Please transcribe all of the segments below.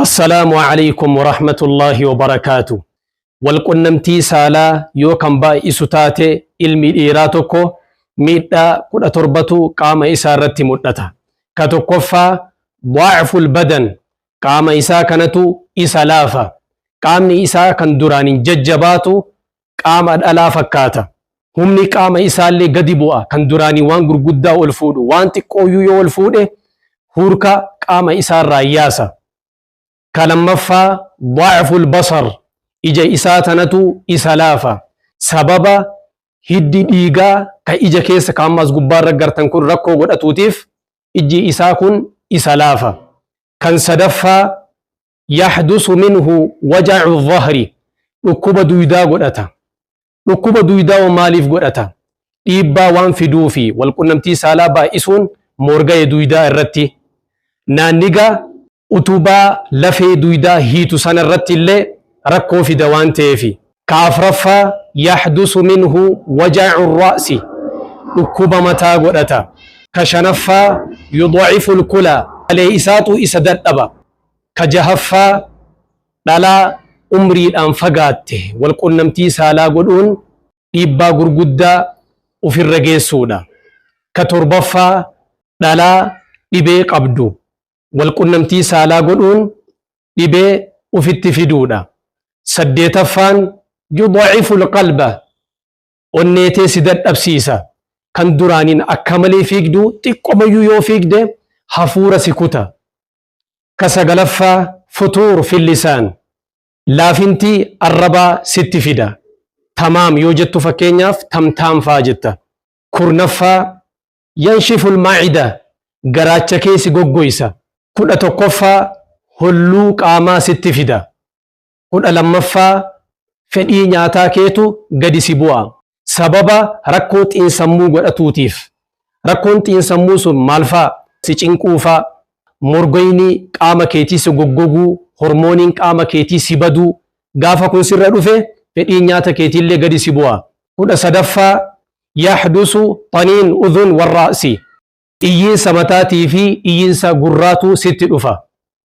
Assalaamu Aleykum Warahmatullaahi Wabarakaatu. Walqunnamtii saalaa yoo kan baay'isu taate ilmi dhiiraa tokko miidhaa 17tu qaama isaa irratti mul'ata. Ka tokkoffaa da'ful badan qaama isaa kanatu isa laafa. Qaamni isaa kan duraan hin jajjabaatu qaama dhalaa fakkaata. Humni qaama isaallee gadi bu'a kan duraanii waan gurguddaa ol fuudhu waan xiqqooyyuu yoo ol fuudhe huurka qaama isaarraa yaasa. Ka lammaffaa da'ful basar ija isaa tanatu isa laafa. Sababa hiddi dhiigaa ka ija keessa ka ammas gubbaarra gartan kun rakkoo godhatuutiif ijji isaa kun isa laafa. Kan sadaffaa yahdusu minhu wajacu dhahri dhukkuba duydaa godhata. Dhukkuba duydaa hoo maaliif godhata? Dhiibbaa waan fiduufi walqunnamtii saalaa baay'isuun moorga'e duydaa irratti. Naanniga utubaa lafee duydaa hiitu sana irratti illee rakkoo fida waan ta'eefi. Ka afraffaa yahdusu minhu wajacu ra'si dhukkuba mataa godhata. Ka shanaffaa yudha'ifu lkulaa kalee isaatu isa dadhaba. Ka jahaffaa dhalaa umriidhaan fagaatte walqunnamtii saalaa godhuun dhiibbaa gurguddaa ufirra geessuudha. Ka torbaffaa dhalaa dhibee qabdu walqunnamtii saalaa godhuun dhibee ufitti fiduudha. Saddeetaffaan yudha'ifu alqalba onnee tee si dadhabsiisa. Kan duraaniin akka malee fiigdu xiqqomayyuu yoo fiigde hafuura si kuta. Ka sagalaffaa futuur fil lisaan laafinti arrabaa sitti fida. Tamaam yoo jettu fakkeenyaaf tamtaam faa jetta. Kurnaffaa yanshiful maa'ida garaacha kee si goggoysa. 11ffaa holluu qaamaa sitti fida. 12ffaa fedhii nyaataa keetu gadi si bu'a. Sababa rakkoo xiinsammuu godhatuutiif. Rakkoon xiinsammuu sun maal fa'a? Si cinquu fa'a, morgoyni qaama keetii si goggoguu, hormooniin qaama keetii si baduu. Gaafa kun sirra dhufe fedhiin nyaata keetiillee gadi si bu'a. 13ffaa yahdusu taniin udhun warraa'si. Iyyiinsa mataatii fi iyyiinsa gurraatu sitti dhufa.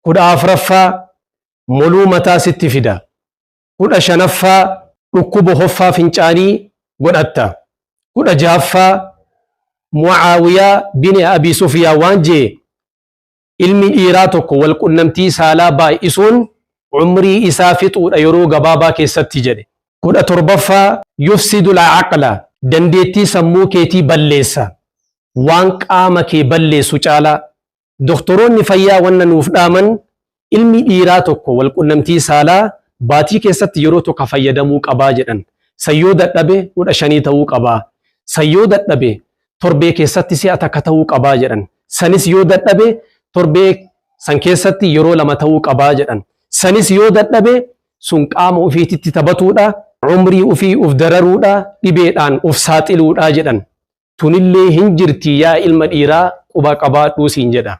14ffaa moluu mataa sitti fida. 15ffaa dhukkuba hoffaa fincaanii godhatta. 16ffaa Mu'aawiyaa bin Abi Sufyaan waan jee ilmi dhiiraa tokko wal qunnamtii saalaa baay'isuun umrii isaa fixuudha yeroo gabaabaa keessatti jedhe. 17ffaa yufsidul aqla dandeettii sammuu keetii balleessa. Waan qaama kee balleessu caalaa. Doktoroonni fayyaa wanna nuuf dhaaman ilmi dhiiraa tokko walqunnamtii saalaa baatii keessatti yeroo tokko fayyadamuu qabaa jedhan. San yoo dadhabe 15 ta'uu qabaa. San yoo dadhabe torbee keessatti si'a takka ta'uu qabaa jedhan. Sanis yoo dadhabe torbee san keessatti yeroo lama ta'uu qabaa jedhan. Sanis yoo dadhabe sun qaama ofiititti taphatuudha, umrii ofii uf dararuudha, dhibeedhaan uf saaxiluudha jedhan. Tunillee hin jirti yaa ilma dhiiraa quba qabaadhuu siin jedha.